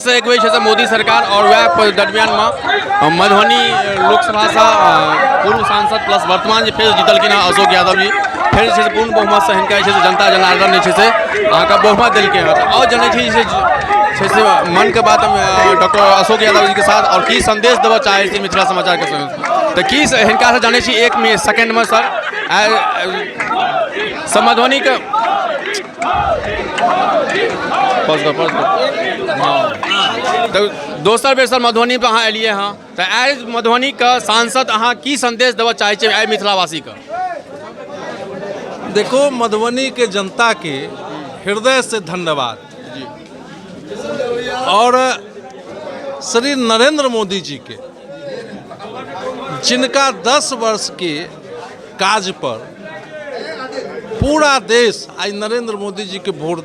से एक बेर छै से मोदी सरकार आओर वएह दरमियानमे मधुबनी लोकसभासँ पूर्व सांसद प्लस वर्तमान जे फेर जीतलखिन हँ अशोक यादव जी, फेर जे छै से पूर्ण बहुमतसँ हिनका जे छै से जनता जनार्दन जे छै से अहाँके बहुमत देलकै हँ। तऽ आओर जनै छी जे छै से मनके बात डॉक्टर अशोक यादव जीके साथ आओर की सन्देश देबऽ चाहै छी मिथिला समाचारके संग, तऽ की हिनकासँ जानै छी एक सेकेंडमे सर। सर मधुबनीके पॉज कर, पॉज कर। हँ, तऽ दोसर बेर सर मधुबनी पर अहाँ एलियै हँ, तऽ आइ मधुबनीके सांसद अहाँ की संदेश देबऽ चाहै छियै आइ मिथिलावासीके? देखो, मधुबनी के जनता के हृदय से धन्यवाद और श्री नरेंद्र मोदी जी के, जिनका 10 वर्ष के काज पर पूरा देश आइ नरेंद्र मोदी जी के वोट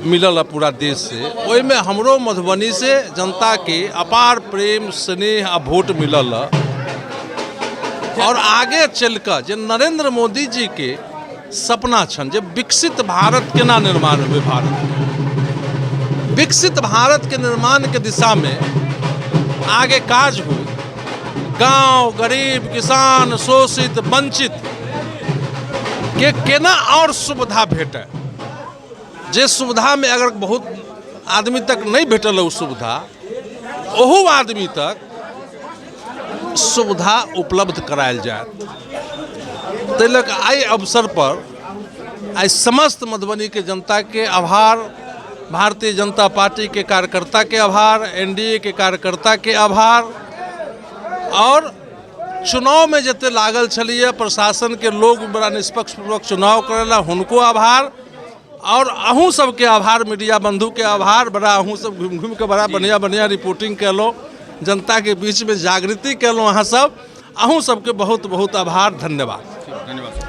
मिलल है पूरा देश से, ओहिमे हमरो मधुबनी से जनता के अपार प्रेम स्नेह आ वोट मिलल है। और आगे चलि कऽ जे नरेंद्र मोदी जी के सपना छनि जे विकसित भारत केना निर्माण हुए, भारत विकसित भारत के निर्माण के दिशा में आगे काज हुए, गांव गरीब किसान शोषित वंचित के केना और सुविधा भेटे, जे सुविधा में अगर बहुत आदमी तक नहीं भेटल ओ सुविधा, ओहू आदमी तक सुविधा उपलब्ध करायल जायत। ताहि लऽ कऽ एहि अवसर पर आइ समस्त मधुबनी के जनता के आभार, भारतीय जनता पार्टी के कार्यकर्ता के आभार, एनडीए के कार्यकर्ता के आभार, और चुनाव में जते लागल छलिए प्रशासन के लोग बड़ा निष्पक्ष पूर्वक चुनाव करेला, हुनको आभार, और अहूँ सबके आभार, मीडिया बंधु के आभार, बड़ा अहूँ सब घूमि घूमि के बड़ा बढ़िया बढ़िया रिपोर्टिंग केलहुँ, जनता के बीच में जागृति केलहुँ अहाँ सब, अहूँ सबके बहुत बहुत आभार, धन्यवाद। धन्यवाद।